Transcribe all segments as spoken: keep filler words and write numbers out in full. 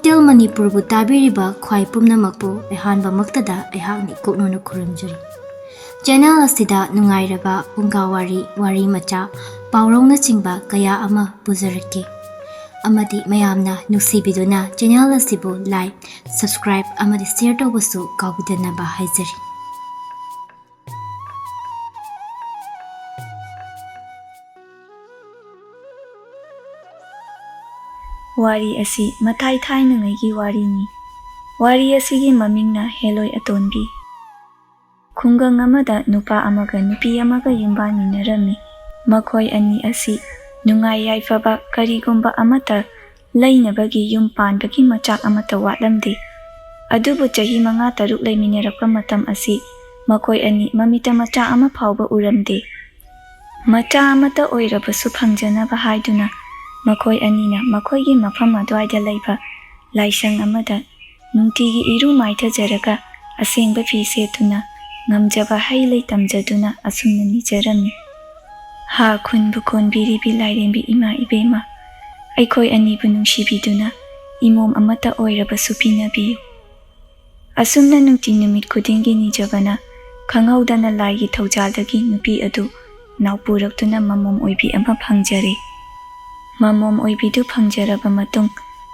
ꯇꯦꯜ ꯃꯅꯤꯄꯨꯔꯕꯨ ꯇꯥꯕꯤꯔꯤꯕ ꯈ꯭ꯋꯥꯏ ꯄꯨꯝꯅꯃꯛꯄꯨ ꯑꯍꯥꯟꯕꯃꯛꯇꯗ ꯑꯩꯍꯥꯛꯅ ꯏꯀꯣꯛꯅꯧꯅ ꯈꯨꯔꯨꯝꯖꯔꯤ꯫ ꯆꯦꯅꯦꯜ ꯑꯁꯤꯗ ꯅꯨꯡꯉꯥꯏꯔꯕ ꯐꯨꯡꯒꯥ ꯋꯥꯔꯤ, ꯋꯥꯔꯤ ꯃꯆꯥ, ꯄꯥꯎꯔꯧꯅꯆꯤꯡꯕ ꯀꯌꯥ ꯑꯃ ꯄꯨꯖꯔꯛꯀꯦ꯫ ꯑꯃꯗꯤ ꯃꯌꯥꯝꯅ ꯅꯨꯡꯁꯤꯕꯤꯗꯨꯅ ꯆꯦꯅꯦꯜ ꯑꯁꯤꯕꯨ like, subscribe ꯑꯃꯗꯤ share ꯇꯧꯕꯁꯨ ꯀꯥꯎꯕꯤꯗꯅꯕ ꯍꯥꯏꯖꯔꯤ꯫ ꯋꯥꯔꯤ ꯑꯁꯤ ꯃꯊꯥꯏ ꯊꯥꯏꯅꯉꯩꯒꯤ ꯋꯥꯔꯤꯅꯤ꯫ ꯋꯥꯔꯤ ꯑꯁꯤꯒꯤ ꯃꯃꯤꯡꯅ ꯍꯦꯂꯣꯏ ꯑꯇꯣꯟꯕꯤ꯫ ꯈꯨꯡꯒꯪ ꯑꯃꯗ ꯅꯨꯄꯥ ꯑꯃꯒ ꯅꯨꯄꯤ ꯑꯃꯒ ꯌꯨꯝꯕꯥꯟꯃꯤꯟꯅꯔꯝꯃꯤ꯫ ꯃꯈꯣꯏ ꯑꯅꯤ ꯑꯁꯤ ꯅꯨꯡꯉꯥꯏ ꯌꯥꯏꯐꯕ ꯀꯔꯤꯒꯨꯝꯕ ꯑꯃꯠꯇ ꯂꯩꯅꯕꯒꯤ ꯌꯨꯝ ꯄꯥꯟꯕꯒꯤ ꯃꯆꯥꯛ ꯑꯃꯠꯇ ꯋꯥꯠꯂꯝꯗꯦ꯫ ꯑꯗꯨꯕꯨ ꯆꯍꯤ ꯃꯉꯥ ꯇꯔꯨꯛ ꯂꯩꯃꯤꯟꯅꯔꯛꯄ ꯃꯇꯝ ꯑꯁꯤ ꯃꯈꯣꯏ ꯑꯅꯤ ꯃꯃꯤꯠꯇ ꯃꯆꯥ ꯑꯃ ꯐꯥꯎꯕ ꯎꯔꯝꯗꯦ꯫ ꯃꯆꯥ ꯑꯃꯠꯇ ꯑꯣꯏꯔꯕꯁꯨ ꯐꯪꯖꯅꯕ ꯍꯥꯏꯗꯨꯅ ꯃꯈꯣꯏ ꯑꯅꯤꯅ ꯃꯈꯣꯏꯒꯤ ꯃꯐꯝ ꯑꯗꯨꯋꯥꯏꯗ ꯂꯩꯕ ꯂꯥꯏꯁꯪ ꯑꯃꯗ ꯅꯨꯡꯇꯤꯒꯤ ꯏꯔꯨ ꯃꯥꯏꯊꯖꯔꯒ ꯑꯁꯦꯡꯕ ꯐꯤ ꯁꯦꯠꯇꯨꯅ ꯉꯝꯖꯕ ꯍꯩ ꯂꯩ ꯇꯝꯖꯗꯨꯅ ꯑꯁꯨꯝꯅ ꯅꯤꯖꯔꯝꯃꯤ꯫ ꯍꯥ ꯈꯨꯟꯕꯨ ꯀꯣꯟꯕꯤꯔꯤꯕꯤ ꯂꯥꯏꯔꯦꯝꯕꯤ ꯏꯃꯥ ꯏꯕꯦꯝꯃ, ꯑꯩꯈꯣꯏ ꯑꯅꯤꯕꯨ ꯅꯨꯡꯁꯤꯕꯤꯗꯨꯅ ꯏꯃꯣꯝ ꯑꯃꯠꯇ ꯑꯣꯏꯔꯕꯁꯨ ꯄꯤꯅꯕꯤꯌꯨ꯫ ꯑꯁꯨꯝꯅ ꯅꯨꯡꯇꯤ ꯅꯨꯃꯤꯠ ꯈꯨꯗꯤꯡꯒꯤ ꯅꯤꯖꯕꯅ ꯈꯪꯍꯧꯗꯅ ꯂꯥꯏꯒꯤ ꯊꯧꯖꯥꯜꯗꯒꯤ ꯅꯨꯄꯤ ꯑꯗꯨ ꯅꯥꯎꯄꯨꯔꯛꯇꯨꯅ ꯃꯃꯣꯝ ꯑꯣꯏꯕꯤ ꯑꯃ ꯐꯪꯖꯔꯦ꯫ ꯃꯃꯣꯝ ꯑꯣꯏꯕꯤꯗꯨ ꯐꯪꯖꯔꯕ ꯃꯇꯨꯡ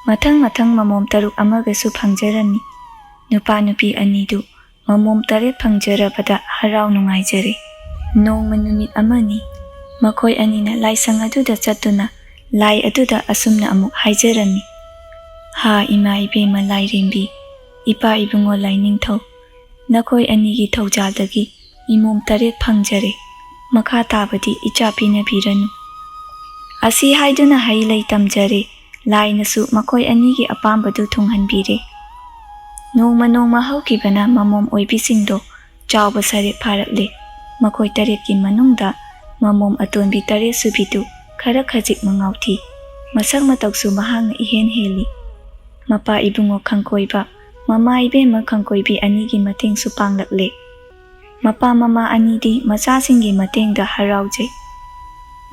ꯃꯊꯪ ꯃꯊꯪ ꯃꯃꯣꯝ ꯇꯔꯨꯛ ꯑꯃꯒꯁꯨ ꯐꯪꯖꯔꯝꯃꯤ꯫ ꯅꯨꯄꯥ ꯅꯨꯄꯤ ꯑꯅꯤꯗꯨ ꯃꯃꯣꯝ ꯇꯔꯦꯠ ꯐꯪꯖꯔꯕꯗ ꯍꯔꯥꯎ ꯅꯨꯡꯉꯥꯏꯖꯔꯦ꯫ ꯅꯣꯡꯃ ꯅꯨꯃꯤꯠ ꯑꯃꯅꯤ ꯃꯈꯣꯏ ꯑꯅꯤꯅ ꯂꯥꯏꯁꯪ ꯑꯗꯨꯗ ꯆꯠꯇꯨꯅ ꯂꯥꯏ ꯑꯗꯨꯗ ꯑꯁꯨꯝꯅ ꯑꯃꯨꯛ ꯍꯥꯏꯖꯔꯝꯃꯤ, "ꯍꯥ ꯏꯃꯥ ꯏꯕꯦꯝꯃ ꯂꯥꯏꯔꯦꯝꯕꯤ, ꯏꯄꯥ ꯏꯕꯨꯡꯉꯣ ꯂꯥꯏꯅꯤꯡꯊꯧ, ꯅꯈꯣꯏ ꯑꯅꯤꯒꯤ ꯊꯧꯖꯥꯜꯗꯒꯤ ꯏꯃꯣꯝ ꯇꯔꯦꯠ ꯐꯪꯖꯔꯦ꯫ ꯃꯈꯥ ꯇꯥꯕꯗꯤ ꯏꯆꯥ ꯄꯤꯅꯕꯤꯔꯅꯨ"꯫ ꯑꯁꯤ ꯍꯥꯏꯗꯨꯅ ꯍꯩ ꯂꯩ ꯇꯝꯖꯔꯦ꯫ ꯂꯥꯏꯅꯁꯨ ꯃꯈꯣꯏ ꯑꯅꯤꯒꯤ ꯑꯄꯥꯝꯕꯗꯨ ꯊꯨꯡꯍꯟꯕꯤꯔꯦ꯫ ꯅꯣꯡꯃ ꯅꯣꯡꯃ ꯍꯧꯈꯤꯕꯅ ꯃꯃꯣꯝ ꯑꯣꯏꯕꯤꯁꯤꯡꯗꯣ ꯆꯥꯎꯕ ꯁꯔꯦꯞ ꯐꯥꯔꯛꯂꯦ꯫ ꯃꯈꯣꯏ ꯇꯔꯦꯠꯀꯤ ꯃꯅꯨꯡꯗ ꯃꯃꯣꯝ ꯑꯇꯣꯟꯕꯤ ꯇꯔꯦꯠ ꯁꯨꯕꯤꯗꯨ ꯈꯔ ꯈꯖꯤꯛ ꯃꯉꯥꯎ ꯊꯤ꯫ ꯃꯁꯛ ꯃꯇꯧꯁꯨ ꯃꯍꯥꯛꯅ ꯏꯍꯦꯟ ꯍꯦꯜꯂꯤ꯫ ꯃꯄꯥ ꯏꯕꯨꯡꯉꯣ ꯈꯪꯀꯣꯏꯕ, ꯃꯃꯥ ꯏꯕꯦꯝꯃ ꯈꯪꯀꯣꯏꯕꯤ ꯑꯅꯤꯒꯤ ꯃꯇꯦꯡꯁꯨ ꯄꯥꯡꯂꯛꯂꯦ꯫ ꯃꯄꯥ ꯃꯃꯥ ꯑꯅꯤꯗꯤ ꯃꯆꯥꯁꯤꯡꯒꯤ ꯃꯇꯦꯡꯗ ꯍꯔꯥꯎꯖꯩ꯫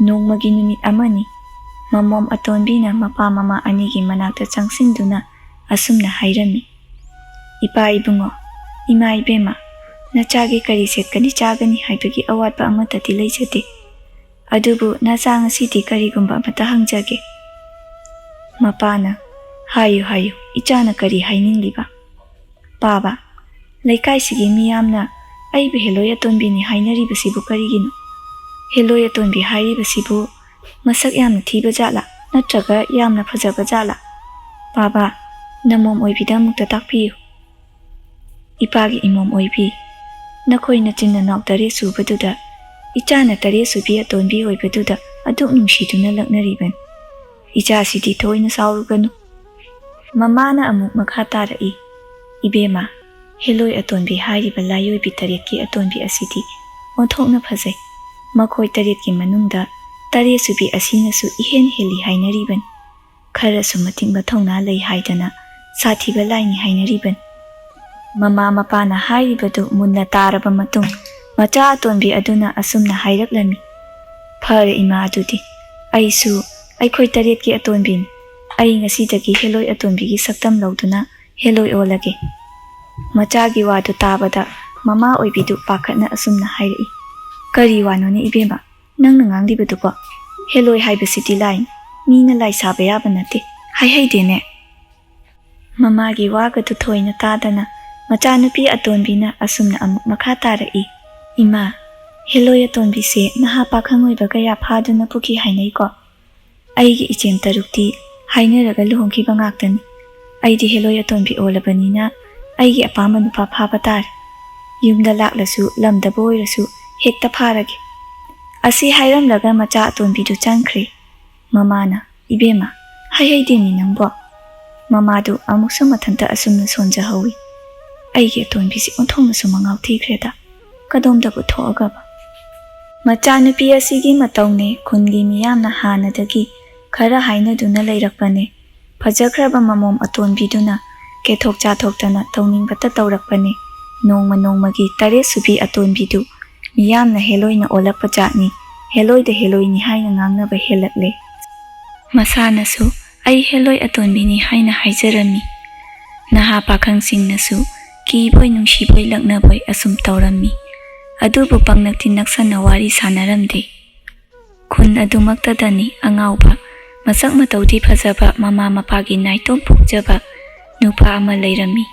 ꯅꯣꯡꯃꯒꯤ ꯅꯨꯃꯤꯠ ꯑꯃꯅꯤ꯫ ꯃꯃꯣꯝ ꯑꯇꯣꯟꯕꯤꯅ ꯃꯄꯥ ꯃꯃꯥ ꯑꯅꯤꯒꯤ ꯃꯅꯥꯛꯇ ꯆꯪꯁꯤꯟꯗꯨꯅ ꯑꯁꯨꯝꯅ ꯍꯥꯏꯔꯝꯃꯤ, "ꯏꯄꯥ ꯏꯕꯨꯡꯉꯣ, ꯏꯃꯥ ꯏꯕꯦꯝꯃ, ꯅꯆꯥꯒꯤ ꯀꯔꯤ ꯁꯦꯠꯀꯅꯤ ꯆꯥꯒꯅꯤ ꯍꯥꯏꯕꯒꯤ ꯑꯋꯥꯠꯄ ꯑꯃꯠꯇꯗꯤ ꯂꯩꯖꯗꯦ꯫ ꯑꯗꯨꯕꯨ ꯅꯆꯥ ꯉꯁꯤꯗꯤ ꯀꯔꯤꯒꯨꯝꯕ ꯑꯃꯠꯇ ꯍꯪꯖꯒꯦ꯫" ꯃꯄꯥꯅ, "ꯍꯥꯏꯌꯨ ꯍꯥꯏꯌꯨ, ꯏꯆꯥꯅ ꯀꯔꯤ ꯍꯥꯏꯅꯤꯡꯂꯤꯕ?" "ꯄꯥꯕ, ꯂꯩꯀꯥꯏꯁꯤꯒꯤ ꯃꯤꯌꯥꯝꯅ ꯑꯩꯕꯨ ꯍꯦꯂꯣꯏ ꯑꯇꯣꯟꯕꯤꯅꯤ ꯍꯥꯏꯅꯔꯤꯕꯁꯤꯕꯨ ꯀꯔꯤꯒꯤꯅꯣ? ꯍꯦꯂꯣꯏ ꯑꯇꯣꯟꯕꯤ ꯍꯥꯏꯔꯤꯕꯁꯤꯕꯨ ꯃꯁꯛ ꯌꯥꯝꯅ ꯊꯤꯕ ꯖꯥꯠꯂꯥ, ꯅꯠꯇ꯭ꯔꯒ ꯌꯥꯝꯅ ꯐꯖꯕ ꯖꯥꯠꯂꯥ? ꯄꯥꯕ, ꯅꯃꯣꯝ ꯑꯣꯏꯕꯤꯗ ꯑꯃꯨꯛꯇ ꯇꯥꯛꯄꯤꯌꯨ꯫" "ꯏꯄꯥꯒꯤ ꯏꯃꯣꯝ ꯑꯣꯏꯕꯤ, ꯅꯈꯣꯏ ꯅꯆꯤꯟ ꯅꯅꯥꯎ ꯇꯔꯦꯠ ꯁꯨꯕꯗꯨꯗ ꯏꯆꯥꯅ ꯇꯔꯦꯠ ꯁꯨꯕꯤ ꯑꯇꯣꯟꯕꯤ ꯑꯣꯏꯕꯗꯨꯗ ꯑꯗꯨꯛ ꯅꯨꯡꯁꯤꯗꯨꯅ ꯂꯛꯅꯔꯤꯕꯅꯤ꯫ ꯏꯆꯥꯁꯤꯗꯤ ꯊꯣꯏꯅ ꯁꯥꯎꯔꯨꯒꯅꯨ꯫" ꯃꯃꯥꯅ ꯑꯃꯨꯛ ꯃꯈꯥ ꯇꯥꯔꯛꯏ, "ꯏꯕꯦꯝꯃ, ꯍꯦꯂꯣꯏ ꯑꯇꯣꯟꯕꯤ ꯍꯥꯏꯔꯤꯕ ꯂꯥꯏꯑꯣꯏꯕꯤ ꯇꯔꯦꯠꯀꯤ ꯑꯇꯣꯟꯕꯤ ꯑꯁꯤꯗꯤ ꯑꯣꯟꯊꯣꯛꯅ ꯐꯖꯩ꯫ ꯃꯈꯣꯏ ꯇꯔꯦꯠꯀꯤ ꯃꯅꯨꯡꯗ ꯇꯔꯦꯠ ꯁꯨꯕꯤ ꯑꯁꯤꯅꯁꯨ ꯏꯍꯦꯟ ꯍꯦꯜꯂꯤ ꯍꯥꯏꯅꯔꯤꯕꯅꯤ꯫ ꯈꯔꯁꯨ ꯃꯇꯤꯛ ꯃꯊꯧꯅꯥ ꯂꯩ ꯍꯥꯏꯗꯅ ꯁꯥꯊꯤꯕ ꯂꯥꯏꯅꯤ ꯍꯥꯏꯅꯔꯤꯕꯅꯤ꯫" ꯃꯃꯥ ꯃꯄꯥꯅ ꯍꯥꯏꯔꯤꯕꯗꯨ ꯃꯨꯟꯅ ꯇꯥꯔꯕ ꯃꯇꯨꯡ, ꯃꯆꯥ ꯑꯇꯣꯟꯕꯤ ꯑꯗꯨꯅ ꯑꯁꯨꯝꯅ ꯍꯥꯏꯔꯛꯂꯝꯃꯤ, "ꯐꯔꯦ ꯏꯃꯥ, ꯑꯗꯨꯗꯤ ꯑꯩꯁꯨ ꯑꯩꯈꯣꯏ ꯇꯔꯦꯠꯀꯤ ꯑꯇꯣꯟꯕꯤꯅꯤ꯫ ꯑꯩ ꯉꯁꯤꯗꯒꯤ ꯍꯦꯂꯣꯏ ꯑꯇꯣꯟꯕꯤꯒꯤ ꯁꯛꯇꯝ ꯂꯧꯗꯨꯅ ꯍꯦꯂꯣꯏ ꯑꯣꯜꯂꯒꯦ꯫" ꯃꯆꯥꯒꯤ ꯋꯥꯗꯨ ꯇꯥꯕꯗ ꯃꯃꯥ ꯑꯣꯏꯕꯤꯗꯨ ꯄꯥꯈꯠꯅ ꯑꯁꯨꯝꯅ ꯍꯥꯏꯔꯛꯏ, "ꯀꯔꯤ ꯋꯥꯅꯣꯅꯦ ꯏꯕꯦꯝꯃ, ꯅꯪꯅ ꯉꯥꯡꯂꯤꯕꯗꯨꯕꯣ? ꯍꯦꯂꯣꯏ ꯍꯥꯏꯕꯁꯤꯗꯤ ꯂꯥꯏꯅꯤ, ꯃꯤꯅ ꯂꯥꯏ ꯁꯥꯕ ꯌꯥꯕ ꯅꯠꯇꯦ, ꯍꯥꯏꯍꯩꯗꯦꯅꯦ꯫" ꯃꯃꯥꯒꯤ ꯋꯥꯒꯗꯨ ꯊꯣꯏꯅ ꯇꯥꯗꯅ ꯃꯆꯥꯅꯨꯄꯤ ꯑꯇꯣꯟꯕꯤꯅ ꯑꯁꯨꯝꯅ ꯑꯃꯨꯛ ꯃꯈꯥ ꯇꯥꯔꯛꯏ, "ꯏꯃꯥ, ꯍꯦꯂꯣꯏ ꯑꯇꯣꯟꯕꯤꯁꯦ ꯅꯍꯥ ꯄꯥꯈꯪ ꯑꯣꯏꯕ ꯀꯌꯥ ꯐꯥꯗꯨꯅ ꯄꯨꯈꯤ ꯍꯥꯏꯅꯩꯀꯣ꯫ ꯑꯩꯒꯤ ꯏꯆꯦꯝ ꯇꯔꯨꯛꯇꯤ ꯍꯥꯏꯅꯔꯒ ꯂꯨꯍꯣꯡꯈꯤꯕ ꯉꯥꯛꯇꯅꯤ꯫ ꯑꯩꯗꯤ ꯍꯦꯂꯣꯏ ꯑꯇꯣꯟꯕꯤ ꯑꯣꯜꯂꯕꯅꯤꯅ ꯑꯩꯒꯤ ꯑꯄꯥꯝꯕ ꯅꯨꯄꯥ ꯐꯥꯕ ꯇꯥꯔꯦ꯫ ꯌꯨꯝꯗ ꯂꯥꯛꯂꯁꯨ ꯂꯝꯗꯕꯨ ꯑꯣꯏꯔꯁꯨ ꯍꯦꯛꯇ ꯐꯥꯔꯒꯦ꯫" ꯑꯁꯤ ꯍꯥꯏꯔꯝꯂꯒ ꯃꯆꯥ ꯑꯇꯣꯟꯕꯤꯗꯨ ꯆꯪꯈ꯭ꯔꯦ꯫ ꯃꯃꯥꯅ, "ꯏꯕꯦꯝꯃ, ꯍꯥꯏꯍꯩꯗꯦꯅꯤ ꯅꯪꯕꯣ꯫" ꯃꯃꯥꯗꯨ ꯑꯃꯨꯛꯁꯨ ꯃꯊꯟꯇ ꯑꯁꯨꯝꯅ ꯁꯣꯟꯖꯍꯧꯏ, "ꯑꯩꯒꯤ ꯑꯇꯣꯟꯕꯤꯁꯤ ꯑꯣꯟꯊꯣꯛꯅꯁꯨ ꯃꯉꯥꯎ ꯊꯤꯈ꯭ꯔꯦꯗ, ꯀꯗꯣꯝꯗꯕꯨ ꯊꯣꯛꯑꯒꯕ?" ꯃꯆꯥꯅꯨꯄꯤ ꯑꯁꯤꯒꯤ ꯃꯇꯧꯅꯦ ꯈꯨꯟꯒꯤ ꯃꯤꯌꯥꯝꯅ ꯍꯥꯟꯅꯗꯒꯤ ꯈꯔ ꯍꯥꯏꯅꯗꯨꯅ ꯂꯩꯔꯛꯄꯅꯦ꯫ ꯐꯖꯈ꯭ꯔꯕ ꯃꯃꯣꯝ ꯑꯇꯣꯟꯕꯤꯗꯨꯅ ꯀꯦꯊꯣꯛ ꯆꯥꯊꯣꯛꯇꯅ ꯇꯧꯅꯤꯡꯕꯇ ꯇꯧꯔꯛꯄꯅꯦ꯫ ꯅꯣꯡꯃ ꯅꯣꯡꯃꯒꯤ ꯇꯔꯦꯠ ꯁꯨꯕꯤ ꯑꯇꯣꯟꯕꯤꯗꯨ ꯃꯤꯌꯥꯝꯅ ꯍꯦꯂꯣꯏꯅ ꯑꯣꯜꯂꯛꯄ ꯖꯥꯠꯅꯤ꯫ ꯍꯦꯂꯣꯏꯗ ꯍꯦꯂꯣꯏꯅꯤ ꯍꯥꯏꯅ ꯉꯥꯡꯅꯕ ꯍꯦꯜꯂꯛꯂꯦ꯫ ꯃꯁꯥꯅꯁꯨ "ꯑꯩ ꯍꯦꯂꯣꯏ ꯑꯇꯣꯟꯕꯤꯅꯤ" ꯍꯥꯏꯅ ꯍꯥꯏꯖꯔꯝꯃꯤ꯫ ꯅꯍꯥ ꯄꯥꯈꯪꯁꯤꯡꯅꯁꯨ ꯀꯤꯕꯣꯏ ꯅꯨꯡꯁꯤꯕꯣꯏ ꯂꯛꯅꯕꯣꯏ ꯑꯁꯨꯝ ꯇꯧꯔꯝꯃꯤ꯫ ꯑꯗꯨꯕꯨ ꯄꯪꯅꯛꯇꯤ ꯅꯛꯁꯟꯅ ꯋꯥꯔꯤ ꯁꯥꯟꯅꯔꯝꯗꯦ꯫ ꯈꯨꯟ ꯑꯗꯨꯃꯛꯇꯗꯅꯤ ꯑꯉꯥꯎꯕ, ꯃꯁꯛ ꯃꯇꯧꯗꯤ ꯐꯖꯕ, ꯃꯃꯥ ꯃꯄꯥꯒꯤ ꯅꯥꯏꯇꯣꯝ ꯄꯣꯛꯆꯕ ꯅꯨꯄꯥ ꯑꯃ ꯂꯩꯔꯝꯃꯤ꯫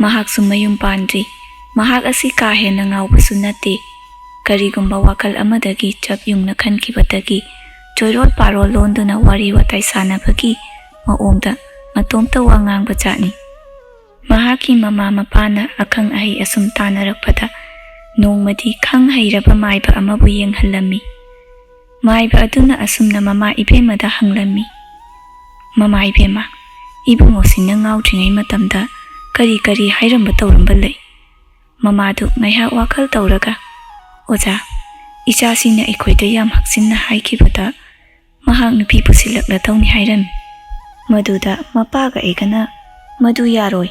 ꯃꯍꯥꯛꯁꯨ ꯃꯌꯨꯝ ꯄꯥꯟꯗ꯭ꯔꯤ꯫ ꯃꯍꯥꯛ ꯑꯁꯤ ꯀꯥ ꯍꯦꯟꯅ ꯉꯥꯎꯕꯁꯨ ꯅꯠꯇꯦ꯫ ꯀꯔꯤꯒꯨꯝꯕ ꯋꯥꯈꯜ ꯑꯃꯗꯒꯤ ꯆꯞ ꯌꯨꯡꯅ ꯈꯟꯈꯤꯕꯗꯒꯤ ꯆꯣꯏꯔꯣꯜ ꯄꯥꯔꯣꯜ ꯂꯣꯟꯗꯨꯅ ꯋꯥꯔꯤ ꯋꯥꯇꯥꯏ ꯁꯥꯟꯅꯕꯒꯤ ꯃꯑꯣꯡꯗ ꯃꯇꯣꯝꯇ ꯋꯥ ꯉꯥꯡꯕ ꯖꯥꯠꯅꯤ꯫ ꯃꯍꯥꯛꯀꯤ ꯃꯃꯥ ꯃꯄꯥꯅ ꯑꯈꯪ ꯑꯍꯩ ꯑꯁꯨꯝ ꯇꯥꯟꯅꯔꯛꯄꯗ ꯅꯣꯡꯃꯗꯤ ꯈꯪ ꯍꯩꯔꯕ ꯃꯥꯏꯕ ꯑꯃꯕꯨ ꯌꯦꯡꯍꯜꯂꯝꯃꯤ꯫ ꯃꯥꯏꯕ ꯑꯗꯨꯅ ꯑꯁꯨꯝꯅ ꯃꯃꯥ ꯏꯕꯦꯝꯃꯗ ꯍꯪꯂꯝꯃꯤ, "ꯃꯃꯥ ꯏꯕꯦꯝꯃ, ꯏꯕꯨꯡꯉꯣꯁꯤꯅ ꯉꯥꯎꯗ꯭ꯔꯤꯉꯩ ꯃꯇꯝꯗ ꯀꯔꯤ ꯀꯔꯤ ꯍꯥꯏꯔꯝꯕ ꯇꯧꯔꯝꯕ ꯂꯩ?" ꯃꯃꯥꯗꯨ ꯉꯥꯏꯍꯥꯛ ꯋꯥꯈꯜ ꯇꯧꯔꯒ, "ꯑꯣꯖꯥ, ꯏꯆꯥꯁꯤꯅ ꯑꯩꯈꯣꯏꯗ ꯌꯥꯝ ꯍꯛꯆꯤꯟꯅ ꯍꯥꯏꯈꯤꯕꯗ ꯃꯍꯥꯛ ꯅꯨꯄꯤ ꯄꯨꯁꯤꯜꯂꯛꯂꯗꯧꯅꯤ ꯍꯥꯏꯔꯝꯃꯤ꯫ ꯃꯗꯨꯗ ꯃꯄꯥꯒ ꯑꯩꯒꯅ ꯃꯗꯨ ꯌꯥꯔꯣꯏ,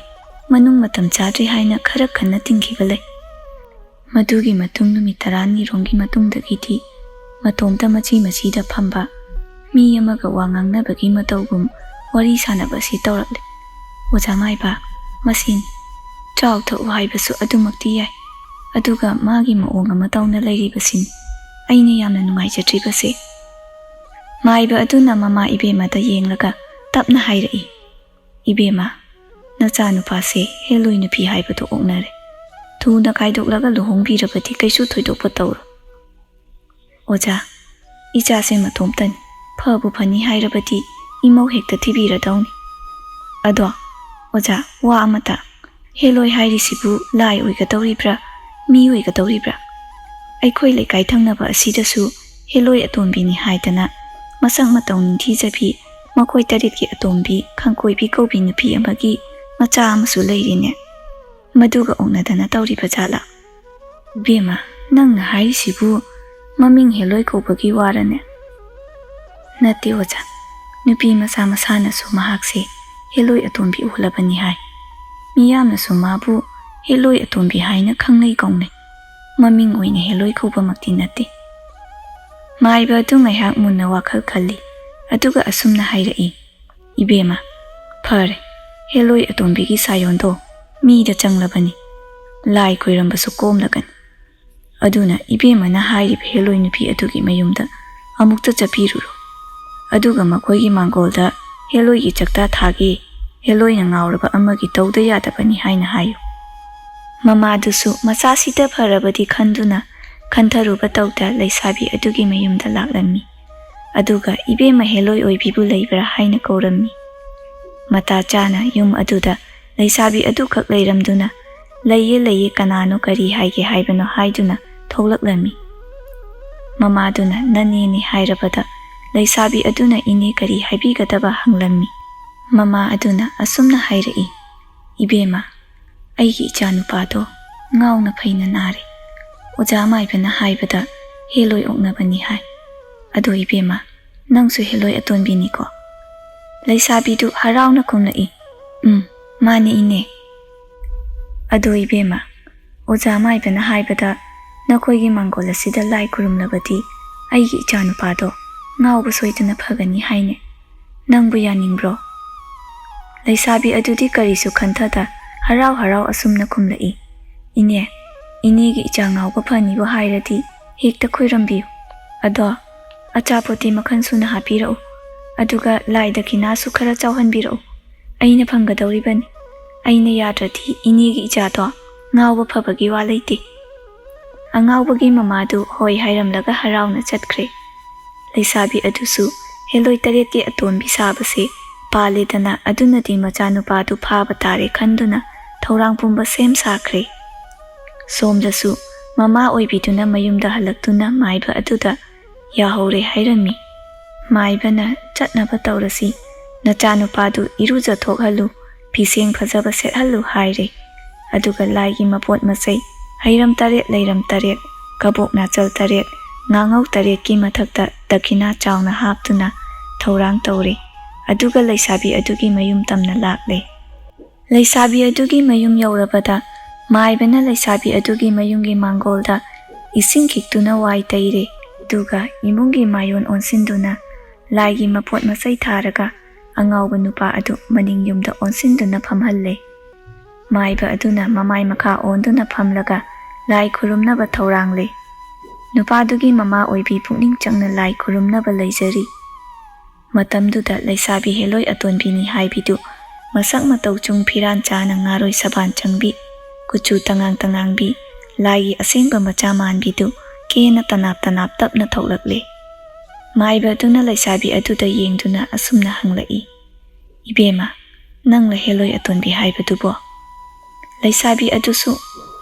ꯃꯅꯨꯡ ꯃꯇꯝ ꯆꯥꯗ꯭ꯔꯤ ꯍꯥꯏꯅ ꯈꯔ ꯈꯟꯅ ꯇꯤꯡꯈꯤꯕ ꯂꯩ꯫ ꯃꯗꯨꯒꯤ ꯃꯇꯨꯡ ꯅꯨꯃꯤꯠ ꯇꯔꯥꯅꯤꯔꯣꯝꯒꯤ ꯃꯇꯨꯡꯗꯒꯤꯗꯤ ꯃꯇꯣꯝꯇ ꯃꯆꯤ ꯃꯆꯤꯗ ꯐꯝꯕ, ꯃꯤ ꯑꯃꯒ ꯋꯥ ꯉꯥꯡꯅꯕꯒꯤ ꯃꯇꯧꯒꯨꯝ ꯋꯥꯔꯤ ꯁꯥꯟꯅꯕ ꯑꯁꯤ ꯇꯧꯔꯛꯂꯦ꯫ ꯑꯣꯖꯥ ꯃꯥꯏꯕ, ꯃꯁꯤꯅꯤ꯫ ꯆꯥꯎ ꯊꯛꯎ ꯍꯥꯏꯕꯁꯨ ꯑꯗꯨꯃꯛꯇꯤ ꯌꯥꯏ, ꯑꯗꯨꯒ ꯃꯥꯒꯤ ꯃꯑꯣꯡ ꯑꯃ ꯇꯧꯅ ꯂꯩꯔꯤꯕꯁꯤꯅꯤ ꯑꯩꯅ ꯌꯥꯝꯅ ꯅꯨꯡꯉꯥꯏꯖꯗ꯭ꯔꯤꯕꯁꯦ꯫" ꯃꯥꯏꯕ ꯑꯗꯨꯅ ꯃꯃꯥ ꯏꯕꯦꯝꯃꯗ ꯌꯦꯡꯂꯒ ꯇꯞꯅ ꯍꯥꯏꯔꯛꯏ, "ꯏꯕꯦꯝꯃ, ꯅꯆꯥꯅꯨꯄꯥꯁꯦ ꯍꯦꯂꯣꯏ ꯅꯨꯄꯤ ꯍꯥꯏꯕꯗꯨ ꯑꯣꯛꯅꯔꯦ꯫ ꯊꯨꯅ ꯀꯥꯏꯗꯣꯛꯂꯒ ꯂꯨꯍꯣꯡꯕꯤꯔꯕꯗꯤ ꯀꯩꯁꯨ ꯊꯣꯏꯗꯣꯛꯄ ꯇꯧꯔꯣꯏ꯫" "ꯑꯣꯖꯥ, ꯏꯆꯥꯁꯦ ꯃꯇꯣꯝꯇꯅꯤ, ꯐꯕꯨ ꯐꯅꯤ ꯍꯥꯏꯔꯕꯗꯤ ꯏꯃꯧ ꯍꯦꯛꯇ ꯊꯤꯕꯤꯔꯗꯧꯅꯤ꯫ ꯑꯗꯣ ꯑꯣꯖꯥ, ꯋꯥ ꯑꯃꯇ, ꯍꯦꯂꯣꯏ ꯍꯥꯏꯔꯤꯁꯤꯕꯨ ꯂꯥꯏ ꯑꯣꯏꯒꯗꯧꯔꯤꯕ꯭ꯔꯥ, ꯃꯤ ꯑꯣꯏꯒꯗꯧꯔꯤꯕ꯭ꯔꯥ? ꯑꯩꯈꯣꯏ ꯂꯩꯀꯥꯏ ꯊꯪꯅꯕ ꯑꯁꯤꯗꯁꯨ ꯍꯦꯂꯣꯏ ꯑꯇꯣꯝꯕꯤꯅꯤ ꯍꯥꯏꯗꯅ ꯃꯁꯛ ꯃꯇꯧ ꯅꯤꯡꯊꯤꯖꯕꯤ, ꯃꯈꯣꯏ ꯇꯔꯦꯠꯀꯤ ꯑꯇꯣꯝꯕꯤ ꯈꯪꯀꯣꯏꯕꯤ ꯀꯧꯕꯤ ꯅꯨꯄꯤ ꯑꯃꯒꯤ ꯃꯆꯥ ꯑꯃꯁꯨ ꯂꯩꯔꯤꯅꯦ꯫ ꯃꯗꯨꯒ ꯑꯣꯛꯅꯗꯅ ꯇꯧꯔꯤꯕ ꯖꯥꯠꯂꯥ?" "ꯏꯕꯦꯝꯃ, ꯅꯪꯅ ꯍꯥꯏꯔꯤꯁꯤꯕꯨ ꯃꯃꯤꯡ ꯍꯦꯂꯣꯏ ꯀꯧꯕꯒꯤ ꯋꯥꯔꯅꯦ?" "ꯅꯠꯇꯦ ꯑꯣꯖꯥ, ꯅꯨꯄꯤ ꯃꯆꯥ ꯃꯁꯥꯅꯁꯨ ꯃꯍꯥꯛꯁꯦ ꯍꯦꯂꯣꯏ ꯑꯇꯣꯝꯕꯤ ꯑꯣꯜꯂꯕꯅꯤ ꯍꯥꯏ꯫ ꯃꯤꯌꯥꯝꯅꯁꯨ ꯃꯥꯕꯨ ꯍꯦꯂꯣꯏ ꯑꯇꯣꯝꯕꯤ ꯍꯥꯏꯅ ꯈꯪꯅꯩ ꯀꯧꯅꯩ꯫ ꯃꯃꯤꯡ ꯑꯣꯏꯅ ꯍꯦꯂꯣꯏ ꯀꯧꯕꯃꯛꯇꯤ ꯅꯠꯇꯦ꯫" ꯃꯥꯏꯕ ꯑꯗꯨ ꯉꯥꯏꯍꯥꯛ ꯃꯨꯟꯅ ꯋꯥꯈꯜ ꯈꯜꯂꯤ, ꯑꯗꯨꯒ ꯑꯁꯨꯝꯅ ꯍꯥꯏꯔꯛꯏ, "ꯏꯕꯦꯝꯃ, ꯐꯔꯦ, ꯍꯦꯂꯣꯏ ꯑꯇꯣꯝꯕꯤꯒꯤ ꯁꯥꯌꯣꯟꯗꯣ ꯃꯤꯗ ꯆꯪꯂꯕꯅꯤ꯫ ꯂꯥꯏ ꯈꯣꯏꯔꯝꯕꯁꯨ ꯀꯣꯝꯂꯒꯅꯤ꯫ ꯑꯗꯨꯅ ꯏꯕꯦꯝꯃꯅ ꯍꯥꯏꯔꯤꯕ ꯍꯦꯂꯣꯏ ꯅꯨꯄꯤ ꯑꯗꯨꯒꯤ ꯃꯌꯨꯝꯗ ꯑꯃꯨꯛꯇ ꯆꯠꯄꯤꯔꯨꯔꯣ꯫ ꯑꯗꯨꯒ ꯃꯈꯣꯏꯒꯤ ꯃꯥꯡꯒꯣꯜꯗ ꯍꯦꯂꯣꯏꯒꯤ ꯆꯥꯛꯇꯥ ꯊꯥꯒꯦ, ꯍꯦꯂꯣꯏꯅ ꯉꯥꯎꯔꯕ ꯑꯃꯒꯤ ꯇꯧꯗ ꯌꯥꯗꯕꯅꯤ ꯍꯥꯏꯅ ꯍꯥꯏꯌꯨ꯫ ꯃꯃꯥꯗꯨꯁꯨ ꯃꯆꯥꯁꯤꯗ ꯐꯔꯕꯗꯤ ꯈꯟꯗꯨꯅ ꯈꯟꯊꯔꯨꯕ ꯇꯧꯗ ꯂꯩꯁꯥꯕꯤ ꯑꯗꯨꯒꯤ ꯃꯌꯨꯝꯗ ꯂꯥꯛꯂꯝꯃꯤ꯫ ꯑꯗꯨꯒ ꯏꯕꯦꯝꯃ ꯍꯦꯂꯣꯏ ꯑꯣꯏꯕꯤꯕꯨ ꯂꯩꯕ꯭ꯔꯥ ꯍꯥꯏꯅ ꯀꯧꯔꯝꯃꯤ꯫ ꯃꯇꯥ ꯆꯥꯅ ꯌꯨꯝ ꯑꯗꯨꯗ ꯂꯩꯁꯥꯕꯤ ꯑꯗꯨꯈꯛ ꯂꯩꯔꯝꯗꯨꯅ, "ꯂꯩꯌꯦ, ꯂꯩꯌꯦ, ꯀꯅꯥꯅꯣ, ꯀꯔꯤ ꯍꯥꯏꯒꯦ ꯍꯥꯏꯕꯅꯣ?" ꯍꯥꯏꯗꯨꯅ ꯊꯣꯛꯂꯛꯂꯝꯃꯤ꯫ ꯃꯃꯥꯗꯨꯅ "ꯅꯅꯦꯅꯦ" ꯍꯥꯏꯔꯕꯗ ꯂꯩꯁꯥꯕꯤ ꯑꯗꯨꯅ "ꯏꯅꯦ, ꯀꯔꯤ ꯍꯥꯏꯕꯤꯒꯗꯕ?" ꯍꯪꯂꯝꯃꯤ꯫ ꯃꯃꯥ ꯑꯗꯨꯅ ꯑꯁꯨꯝꯅ ꯍꯥꯏꯔꯛꯏ, "ꯏꯕꯦꯝꯃ, ꯑꯩꯒꯤ ꯏꯆꯥꯅꯨꯄꯥꯗꯣ ꯉꯥꯎꯅ ꯐꯩꯅ ꯅꯥꯔꯦ꯫ ꯑꯣꯖꯥ ꯃꯥꯏꯕꯅ ꯍꯥꯏꯕꯗ ꯍꯦꯂꯣꯏ ꯑꯣꯛꯅꯕꯅꯤ ꯍꯥꯏ꯫ ꯑꯗꯣ ꯏꯕꯦꯝꯃ, ꯅꯪꯁꯨ ꯍꯦꯂꯣꯏ ꯑꯇꯣꯟꯕꯤꯅꯤꯀꯣ?" ꯂꯩꯁꯥꯕꯤꯗꯨ ꯍꯔꯥꯎꯅ ꯈꯨꯝꯂꯛꯏ, "ꯎꯝ, ꯃꯥꯅꯦ ꯏꯅꯦ꯫ ꯑꯗꯣ ꯏꯕꯦꯝꯃ, ꯑꯣꯖꯥ ꯃꯥꯏꯕꯅ ꯍꯥꯏꯕꯗ ꯅꯈꯣꯏꯒꯤ ꯃꯥꯡꯒꯣꯜ ꯑꯁꯤꯗ ꯂꯥꯏ ꯈꯨꯔꯨꯝꯂꯕꯗꯤ ꯑꯩꯒꯤ ꯏꯆꯥꯅꯨꯄꯥꯗꯣ ꯉꯥꯎꯕ ꯁꯣꯏꯗꯅ ꯐꯒꯅꯤ ꯍꯥꯏꯅꯦ꯫ ꯅꯪꯕꯨ ꯌꯥꯅꯤꯡꯕ꯭ꯔꯣ?" ꯂꯩꯁꯥꯕꯤ ꯑꯗꯨꯗꯤ ꯀꯔꯤꯁꯨ ꯈꯟꯊꯗ ꯍꯔꯥꯎ ꯍꯔꯥꯎ ꯑꯁꯨꯝꯅ ꯈꯨꯝꯂꯛꯏ, "ꯏꯅꯦ, ꯏꯅꯦꯒꯤ ꯏꯆꯥ ꯉꯥꯎꯕ ꯐꯅꯤꯕꯨ ꯍꯥꯏꯔꯗꯤ ꯍꯦꯛꯇ ꯈꯨꯔꯨꯝꯕꯤꯌꯨ꯫ ꯑꯗꯣ ꯑꯆꯥꯄꯣꯠꯇꯤ ꯃꯈꯜ ꯁꯨꯅ ꯍꯥꯞꯄꯤꯔꯛꯎ꯫ ꯑꯗꯨꯒ ꯂꯥꯏ ꯗꯈꯤꯅꯥꯁꯨ ꯈꯔ ꯆꯥꯎꯍꯟꯕꯤꯔꯛꯎ꯫ ꯑꯩꯅ ꯐꯪꯒꯗꯧꯔꯤꯕꯅꯤ꯫ ꯑꯩꯅ ꯌꯥꯗ꯭ꯔꯗꯤ ꯏꯅꯦꯒꯤ ꯏꯆꯥꯗꯣ ꯉꯥꯎꯕ ꯐꯕꯒꯤ ꯋꯥ ꯂꯩꯇꯦ꯫" ꯑꯉꯥꯎꯕꯒꯤ ꯃꯃꯥꯗꯨ ꯍꯣꯏ ꯍꯥꯏꯔꯝꯂꯒ ꯍꯔꯥꯎꯅ ꯆꯠꯈ꯭ꯔꯦ꯫ ꯂꯩꯁꯥꯕꯤ ꯑꯗꯨꯁꯨ ꯍꯦꯂꯣꯏ ꯇꯔꯦꯠꯀꯤ ꯑꯇꯣꯟꯕꯤ ꯁꯥꯕꯁꯦ ꯄꯥꯜꯂꯦꯗꯅ, ꯑꯗꯨꯅꯗꯤ ꯃꯆꯥꯅꯨꯄꯥꯗꯨ ꯐꯥꯕ ꯇꯥꯔꯦ ꯈꯟꯗꯨꯅ ꯊꯧꯔꯥꯡ ꯄꯨꯝꯕ ꯁꯦꯝ ꯁꯥꯈ꯭ꯔꯦ꯫ ꯁꯣꯝꯗꯁꯨ ꯃꯃꯥ ꯑꯣꯏꯕꯤꯗꯨꯅ ꯃꯌꯨꯝꯗ ꯍꯜꯂꯛꯇꯨꯅ ꯃꯥꯏꯕ ꯑꯗꯨꯗ ꯌꯥꯍꯧꯔꯦ ꯍꯥꯏꯔꯝꯃꯤ꯫ ꯃꯥꯏꯕꯅ "ꯆꯠꯅꯕ ꯇꯧꯔꯁꯤ, ꯅꯆꯥꯅꯨꯄꯥꯗꯨ ꯏꯔꯨꯖꯊꯣꯛꯍꯜꯂꯨ, ꯐꯤꯁꯦꯡ ꯐꯖꯕ ꯁꯦꯠꯍꯜꯂꯨ" ꯍꯥꯏꯔꯦ꯫ ꯑꯗꯨꯒ ꯂꯥꯏꯒꯤ ꯃꯄꯣꯠ ꯃꯆꯩ, ꯍꯩꯔꯝ ꯇꯔꯦꯠ, ꯂꯩꯔꯝ ꯇꯔꯦꯠ, ꯀꯕꯣꯛ ꯅꯥꯆꯜ ꯇꯔꯦꯠ, ꯉꯥꯉꯧ ꯇꯔꯦꯠꯀꯤ ꯃꯊꯛꯇ ꯗꯈꯤꯅꯥ ꯆꯥꯎꯅ ꯍꯥꯞꯇꯨꯅ ꯊꯧꯔꯥꯡ ꯇꯧꯔꯦ꯫ ꯑꯗꯨꯒ ꯂꯩꯁꯥꯕꯤ ꯑꯗꯨꯒꯤ ꯃꯌꯨꯝ ꯇꯝꯅ ꯂꯥꯛꯂꯦ꯫ ꯂꯩꯁꯥꯕꯤ ꯑꯗꯨꯒꯤ ꯃꯌꯨꯝ ꯌꯧꯔꯕꯗ ꯃꯥꯏꯕꯅ ꯂꯩꯁꯥꯕꯤ ꯑꯗꯨꯒꯤ ꯃꯌꯨꯝꯒꯤ ꯃꯥꯡꯒꯣꯜꯗ ꯏꯁꯤꯡ ꯈꯤꯛꯇꯨꯅ ꯋꯥꯏ ꯇꯩꯔꯦ꯫ ꯑꯗꯨꯒ ꯏꯃꯨꯡꯒꯤ ꯃꯥꯏꯑꯣꯟ ꯑꯣꯟꯁꯤꯟꯗꯨꯅ ꯂꯥꯏꯒꯤ ꯃꯄꯣꯠ ꯃꯆꯩ ꯊꯥꯔꯒ ꯑꯉꯥꯎꯕ ꯅꯨꯄꯥ ꯑꯗꯨ ꯃꯅꯤꯡ ꯌꯨꯝꯗ ꯑꯣꯟꯁꯤꯟꯗꯨꯅ ꯐꯝꯍꯜꯂꯦ꯫ ꯃꯥꯏꯕ ꯑꯗꯨꯅ ꯃꯃꯥꯏ ꯃꯈꯥ ꯑꯣꯟꯗꯨꯅ ꯐꯝꯂꯒ ꯂꯥꯏ ꯈꯨꯔꯨꯝꯅꯕ ꯊꯧꯔꯥꯡꯂꯦ꯫ ꯅꯨꯄꯥꯗꯨꯒꯤ ꯃꯃꯥ ꯑꯣꯏꯕꯤ ꯄꯨꯛꯅꯤꯡ ꯆꯪꯅ ꯂꯥꯏ ꯈꯨꯔꯨꯝꯅꯕ ꯂꯩꯖꯔꯤ꯫ ꯃꯇꯝꯗꯨꯗ ꯂꯩꯁꯥꯕꯤ ꯍꯦꯂꯣꯏ ꯑꯇꯣꯟꯕꯤꯅꯤ ꯍꯥꯏꯕꯤꯗꯨ ꯃꯁꯛ ꯃꯇꯧ ꯆꯨꯡ ꯐꯤꯔꯥꯟ ꯆꯥꯅ ꯉꯥꯔꯣꯏ ꯁꯕꯥꯟ ꯆꯪꯕꯤ, ꯀꯨꯆꯨ ꯇꯉꯥꯡ ꯇꯉꯥꯡꯕꯤ, ꯂꯥꯏꯒꯤ ꯑꯁꯦꯡꯕ ꯃꯆꯥ ꯃꯥꯟꯕꯤꯗꯨ ꯀꯦꯅ ꯇꯅꯥꯞ ꯇꯅꯥꯞ ꯇꯞꯅ ꯊꯣꯛꯂꯛꯂꯦ꯫ ꯃꯥꯏꯕ ꯑꯗꯨꯅ ꯂꯩꯁꯥꯕꯤ ꯑꯗꯨꯗ ꯌꯦꯡꯗꯨꯅ ꯑꯁꯨꯝꯅ ꯍꯪꯂꯛꯏ, "ꯏꯕꯦꯝꯃ, ꯅꯪꯂ ꯍꯦꯂꯣꯏ ꯑꯇꯣꯟꯕꯤ ꯍꯥꯏꯕꯗꯨꯕꯣ?" ꯂꯩꯁꯥꯕꯤ ꯑꯗꯨꯁꯨ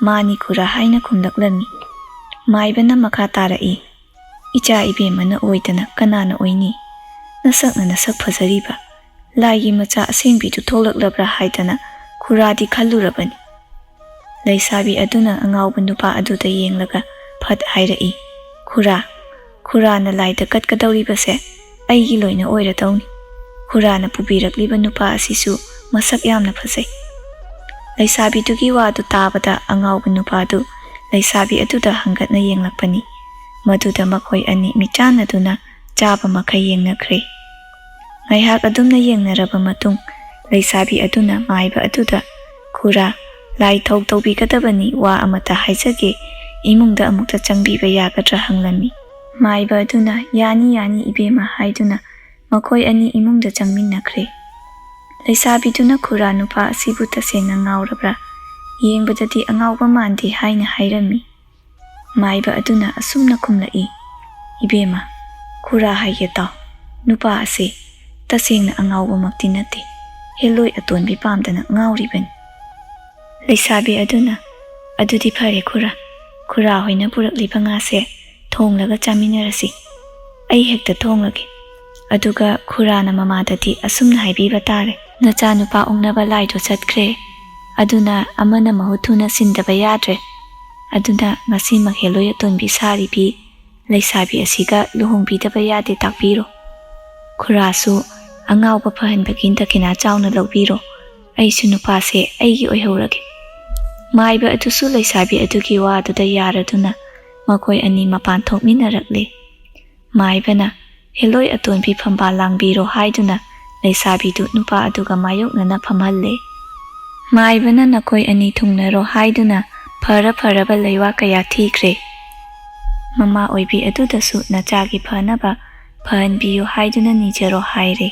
"ꯃꯥꯅꯤ ꯈꯨꯔꯥ" ꯍꯥꯏꯅ ꯈꯨꯝꯂꯛꯂꯝꯃꯤ꯫ ꯃꯥꯏꯕꯅ ꯃꯈꯥ ꯇꯥꯔꯛꯏ, "ꯏꯆꯥ ꯏꯕꯦꯝꯃꯅ ꯑꯣꯏꯗꯅ ꯀꯅꯥꯅ ꯑꯣꯏꯅꯤ? ꯅꯁꯛꯅ ꯅꯁꯛ ꯐꯖꯔꯤꯕ, ꯂꯥꯏꯒꯤ ꯃꯆꯥ ꯑꯁꯦꯡꯕꯤꯗꯨ ꯊꯣꯛꯂꯛꯂꯕ꯭ꯔꯥ ꯍꯥꯏꯗꯅ ꯈꯨꯔꯥꯗꯤ ꯈꯜꯂꯨꯔꯕꯅꯤ꯫" ꯂꯩꯁꯥꯕꯤ ꯑꯗꯨꯅ ꯑꯉꯥꯎꯕ ꯅꯨꯄꯥ ꯑꯗꯨꯗ ꯌꯦꯡꯂꯒ ꯐꯠ ꯍꯥꯏꯔꯛꯏ, "ꯈꯨꯔꯥ, ꯈꯨꯔꯥꯅ ꯂꯥꯏꯗ ꯀꯠꯀꯗꯧꯔꯤꯕꯁꯦ ꯑꯩꯒꯤ ꯂꯣꯏꯅ ꯑꯣꯏꯔꯗꯧꯅꯤ꯫ ꯈꯨꯔꯥꯅ ꯄꯨꯕꯤꯔꯛꯂꯤꯕ ꯅꯨꯄꯥ ꯑꯁꯤꯁꯨ ꯃꯁꯛ ꯌꯥꯝꯅ ꯐꯖꯩ꯫" ꯂꯩꯁꯥꯕꯤꯗꯨꯒꯤ ꯋꯥꯗꯨ ꯇꯥꯕꯗ ꯑꯉꯥꯎꯕ ꯅꯨꯄꯥꯗꯨ ꯂꯩꯁꯥꯕꯤ ꯑꯗꯨꯗ ꯍꯪꯒꯠꯅ ꯌꯦꯡꯂꯛꯄꯅꯤ꯫ ꯃꯗꯨꯗ ꯃꯈꯣꯏ ꯑꯅꯤ ꯃꯤꯆꯥꯟꯅꯗꯨꯅ ꯆꯥꯕ ꯃꯈꯩ ꯌꯦꯡꯅꯈ꯭ꯔꯦ꯫ ꯉꯥꯏꯍꯥꯛ ꯑꯗꯨꯝꯅ ꯌꯦꯡꯅꯔꯕ ꯃꯇꯨꯡ, ꯂꯩꯁꯥꯕꯤ ꯑꯗꯨꯅ ꯃꯥꯏꯕ ꯑꯗꯨꯗ, "ꯈꯨꯔꯥ, ꯂꯥꯏ ꯊꯧ ꯇꯧꯕꯤꯒꯗꯕꯅꯤ, ꯋꯥ ꯑꯃꯇ ꯍꯥꯏꯖꯒꯦ, ꯏꯃꯨꯡꯗ ꯑꯃꯨꯛꯇ ꯆꯪꯕꯤꯕ ꯌꯥꯒꯗ꯭ꯔꯥ?" ꯍꯪꯂꯝꯃꯤ꯫ ꯃꯥꯏꯕ ꯑꯗꯨꯅ, "ꯌꯥꯅꯤ, ꯌꯥꯅꯤ, ꯏꯕꯦꯝꯃ" ꯍꯥꯏꯗꯨꯅ ꯃꯈꯣꯏ ꯑꯅꯤ ꯏꯃꯨꯡꯗ ꯆꯪꯃꯤꯟꯅꯈ꯭ꯔꯦ꯫ ꯂꯩꯁꯥꯕꯤꯗꯨꯅ ꯈꯨꯔꯥ ꯅꯨꯄꯥ ꯑꯁꯤꯕꯨ ꯇꯁꯦꯡꯅ ꯉꯥꯎꯔꯕ꯭ꯔꯥ, ꯌꯦꯡꯕꯗꯗꯤ ꯑꯉꯥꯎꯕ ꯃꯥꯟꯗꯦ ꯍꯥꯏꯅ ꯍꯥꯏꯔꯝꯃꯤ꯫ ꯃꯥꯏꯕ ꯑꯗꯨꯅ ꯑꯁꯨꯝꯅ ꯈꯨꯝꯂꯛꯏ, "ꯏꯕꯦꯝꯃ, ꯈꯨꯔꯥ ꯍꯥꯏꯒꯦ ꯇꯥꯎ, ꯅꯨꯄꯥ ꯑꯁꯤ ꯇꯁꯦꯡꯅ ꯑꯉꯥꯎꯕꯃꯛꯇꯤ ꯅꯠꯇꯦ, ꯍꯦꯂꯣꯏ ꯑꯇꯣꯟꯕꯤ ꯄꯥꯝꯗꯅ ꯉꯥꯎꯔꯤꯕꯅꯤ꯫" ꯂꯩꯁꯥꯕꯤ ꯑꯗꯨꯅ, "ꯑꯗꯨꯗꯤ ꯐꯔꯦ ꯈꯨꯔꯥ, ꯈꯨꯔꯥ ꯍꯣꯏꯅ ꯄꯨꯔꯛꯂꯤꯕ ꯉꯥꯁꯦ ꯊꯣꯡꯂꯒ ꯆꯥꯃꯤꯟꯅꯔꯁꯤ꯫ ꯑꯩ ꯍꯦꯛꯇ ꯊꯣꯡꯂꯒꯦ꯫" ꯑꯗꯨꯒ ꯈꯨꯔꯥꯅ ꯃꯃꯥꯗꯗꯤ ꯑꯁꯨꯝꯅ ꯍꯥꯏꯕꯤꯕ ꯇꯥꯔꯦ, "ꯅꯆꯥꯅꯨꯄꯥ ꯑꯣꯛꯅꯕ ꯂꯥꯏꯗꯣ ꯆꯠꯈ꯭ꯔꯦ, ꯑꯗꯨꯅ ꯑꯃꯅ ꯃꯍꯨꯠ ꯊꯨꯅ ꯁꯤꯟꯗꯕ ꯌꯥꯗ꯭ꯔꯦ꯫ ꯑꯗꯨꯅ ꯉꯁꯤꯃꯛ ꯍꯦꯂꯣꯏ ꯑꯇꯣꯟꯕꯤ ꯁꯥꯔꯤꯕꯤ ꯂꯩꯁꯥꯕꯤ ꯑꯁꯤꯒ ꯂꯨꯍꯣꯡꯕꯤꯗꯕ ꯌꯥꯗꯦ, ꯇꯥꯛꯄꯤꯔꯣ꯫ ꯈꯨꯔꯥꯁꯨ ꯑꯉꯥꯎꯕ ꯐꯍꯟꯕꯒꯤ ꯗꯈꯤꯅꯥ ꯆꯥꯎꯅ ꯂꯧꯕꯤꯔꯣ꯫ ꯑꯩꯁꯨ ꯅꯨꯄꯥꯁꯦ ꯑꯩꯒꯤ ꯑꯣꯏꯍꯧꯔꯒꯦ꯫" ꯃꯥꯏꯕ ꯑꯗꯨꯁꯨ ꯂꯩꯁꯥꯕꯤ ꯑꯗꯨꯒꯤ ꯋꯥꯗꯨꯗ ꯌꯥꯔꯗꯨꯅ ꯃꯈꯣꯏ ꯑꯅꯤ ꯃꯄꯥꯟ ꯊꯣꯛꯃꯤꯟꯅꯔꯛꯂꯦ꯫ ꯃꯥꯏꯕꯅ, "ꯍꯦꯂꯣꯏ ꯑꯇꯣꯟꯕꯤ ꯐꯝꯕꯥꯜ ꯂꯥꯡꯕꯤꯔꯣ" ꯍꯥꯏꯗꯨꯅ ꯂꯩꯁꯥꯕꯤꯗꯨ ꯅꯨꯄꯥ ꯑꯗꯨꯒ ꯃꯥꯌꯣꯛꯅꯅ ꯐꯝꯍꯜꯂꯦ꯫ ꯃꯥꯏꯕꯅ ꯅꯈꯣꯏ ꯑꯅꯤ ꯊꯨꯡꯅꯔꯣ ꯍꯥꯏꯗꯨꯅ ꯐꯔ ꯐꯔꯕ ꯂꯩꯋꯥ ꯀꯌꯥ ꯊꯤꯈ꯭ꯔꯦ꯫ ꯃꯃꯥ ꯑꯣꯏꯕꯤ ꯑꯗꯨꯗꯁꯨ ꯅꯆꯥꯒꯤ ꯐꯅꯕ ꯐꯍꯟꯕꯤꯌꯨ ꯍꯥꯏꯗꯨꯅ ꯅꯤꯖꯔꯣ ꯍꯥꯏꯔꯦ꯫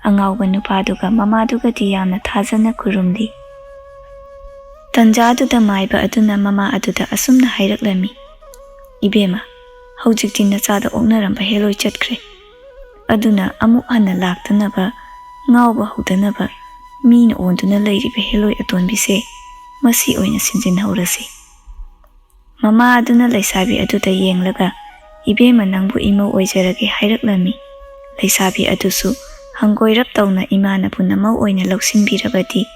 ꯑꯉꯥꯎꯕ ꯅꯨꯄꯥꯗꯨꯒ ꯃꯃꯥꯗꯨꯒꯗꯤ ꯌꯥꯝꯅ ꯊꯥꯖꯅ ꯈꯨꯔꯨꯝꯂꯤ꯫ ꯇꯟꯖꯥꯗꯨꯗ ꯃꯥꯏꯕ ꯑꯗꯨꯅ ꯃꯃꯥ ꯑꯗꯨꯗ ꯑꯁꯨꯝꯅ ꯍꯥꯏꯔꯛꯂꯝꯃꯤ, "ꯏꯕꯦꯝꯃ, ꯍꯧꯖꯤꯛꯇꯤ ꯅꯆꯥꯗ ꯑꯣꯛꯅꯔꯝꯕ ꯍꯦꯂꯣꯏ ꯆꯠꯈ꯭ꯔꯦ꯫ ꯑꯗꯨꯅ ꯑꯃꯨꯛ ꯍꯟꯅ ꯂꯥꯛꯇꯅꯕ, ꯉꯥꯎꯕ ꯍꯧꯗꯅꯕ ꯃꯤꯅ ꯑꯣꯟꯗꯨꯅ ꯂꯩꯔꯤꯕ ꯍꯦꯂꯣꯏ ꯑꯇꯣꯟꯕꯤꯁꯦ ꯃꯁꯤ ꯑꯣꯏꯅ ꯁꯤꯟꯖꯤꯟꯍꯧꯔꯁꯤ꯫" ꯃꯃꯥ ꯑꯗꯨꯅ ꯂꯩꯁꯥꯕꯤ ꯑꯗꯨꯗ ꯌꯦꯡꯂꯒ, "ꯏꯕꯦꯝꯃ, ꯅꯪꯕꯨ ꯏꯃꯧ ꯑꯣꯏꯖꯔꯒꯦ" ꯍꯥꯏꯔꯛꯂꯝꯃꯤ꯫ ꯂꯩꯁꯥꯕꯤ ꯑꯗꯨꯁꯨ ꯍꯪꯒꯣꯏꯔꯞ ꯇꯧꯅ, "ꯏꯃꯥꯅꯕꯨ ꯅꯃꯧ ꯑꯣꯏꯅ ꯂꯧꯁꯤꯟꯕꯤꯔꯕꯗꯤ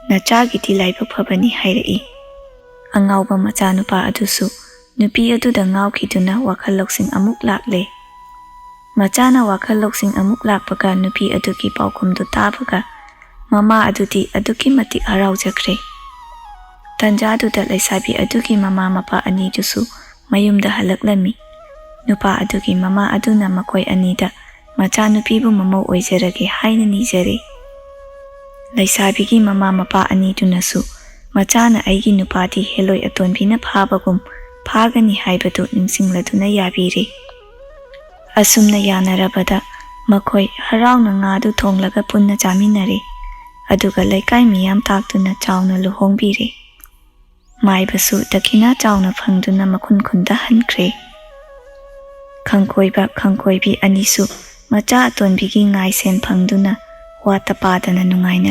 ꯅꯆꯥꯒꯤꯗꯤ ꯂꯥꯏꯕꯛ ꯐꯕꯅꯤ" ꯍꯥꯏꯔꯛꯏ꯫ ꯑꯉꯥꯎꯕ ꯃꯆꯥꯅꯨꯄꯥ ꯑꯗꯨꯁꯨ ꯅꯨꯄꯤ ꯑꯗꯨꯗ ꯉꯥꯎꯈꯤꯗꯨꯅ ꯋꯥꯈꯜ ꯂꯧꯁꯤꯡ ꯑꯃꯨꯛ ꯂꯥꯛꯂꯦ꯫ ꯃꯆꯥꯅ ꯋꯥꯈꯜ ꯂꯧꯁꯤꯡ ꯑꯃꯨꯛ ꯂꯥꯛꯄꯒ ꯅꯨꯄꯤ ꯑꯗꯨꯒꯤ ꯄꯥꯎꯈꯨꯝꯗꯨ ꯇꯥꯕꯒ ꯃꯃꯥ ꯑꯗꯨꯗꯤ ꯑꯗꯨꯛꯀꯤ ꯃꯇꯤꯛ ꯍꯔꯥꯎꯖꯈ꯭ꯔꯦ꯫ ꯇꯟꯖꯥꯗꯨꯗ ꯂꯩꯁꯥꯕꯤ ꯑꯗꯨꯒꯤ ꯃꯃꯥ ꯃꯄꯥ ꯑꯅꯤꯗꯨꯁꯨ ꯃꯌꯨꯝꯗ ꯍꯜꯂꯛꯂꯝꯃꯤ꯫ ꯅꯨꯄꯥ ꯑꯗꯨꯒꯤ ꯃꯃꯥ ꯑꯗꯨꯅ ꯃꯈꯣꯏ ꯑꯅꯤꯗ ꯃꯆꯥꯅꯨꯄꯤꯕꯨ ꯃꯃꯧ ꯑꯣꯏꯖꯔꯒꯦ ꯍꯥꯏꯅ ꯅꯤꯖꯔꯦ꯫ ꯂꯩꯁꯥꯕꯤꯒꯤ ꯃꯃꯥ ꯃꯄꯥ ꯑꯅꯤꯗꯨꯅꯁꯨ ꯃꯆꯥꯅ ꯑꯩꯒꯤ ꯅꯨꯄꯥꯗꯤ ꯍꯦꯂꯣꯏ ꯑꯇꯣꯟꯕꯤꯅ ꯐꯥꯕꯒꯨꯝ ꯐꯥꯒꯅꯤ ꯍꯥꯏꯕꯗꯨ ꯅꯤꯡꯁꯤꯡꯂꯗꯨꯅ ꯌꯥꯕꯤꯔꯦ꯫ ꯑꯁꯨꯝꯅ ꯌꯥꯅꯔꯕꯗ ꯃꯈꯣꯏ ꯍꯔꯥꯎꯅ ꯉꯥꯗꯨ ꯊꯣꯡꯂꯒ ꯄꯨꯟꯅ ꯆꯥꯃꯤꯟꯅꯔꯦ꯫ ꯑꯗꯨꯒ ꯂꯩꯀꯥꯏ ꯃꯤꯌꯥꯝ ꯇꯥꯛꯇꯨꯅ ꯆꯥꯎꯅ ꯂꯨꯍꯣꯡꯕꯤꯔꯦ꯫ ꯃꯥꯏꯕꯁꯨ ꯗꯈꯤꯅꯥ ꯆꯥꯎꯅ ꯐꯪꯗꯨꯅ ꯃꯈꯨꯟ ꯈꯨꯟꯗ ꯍꯟꯈ꯭ꯔꯦ꯫ ꯈꯪꯀꯣꯏꯕ ꯈꯪꯀꯣꯏꯕꯤ ꯑꯅꯤꯁꯨ ꯃꯆꯥ ꯑꯇꯣꯟꯕꯤꯒꯤ ꯉꯥꯏꯁꯦꯟ ꯐꯪꯗꯨꯅ ꯋꯥꯠꯇ ꯄꯥꯗꯅ ꯅꯨꯡꯉꯥꯏꯅ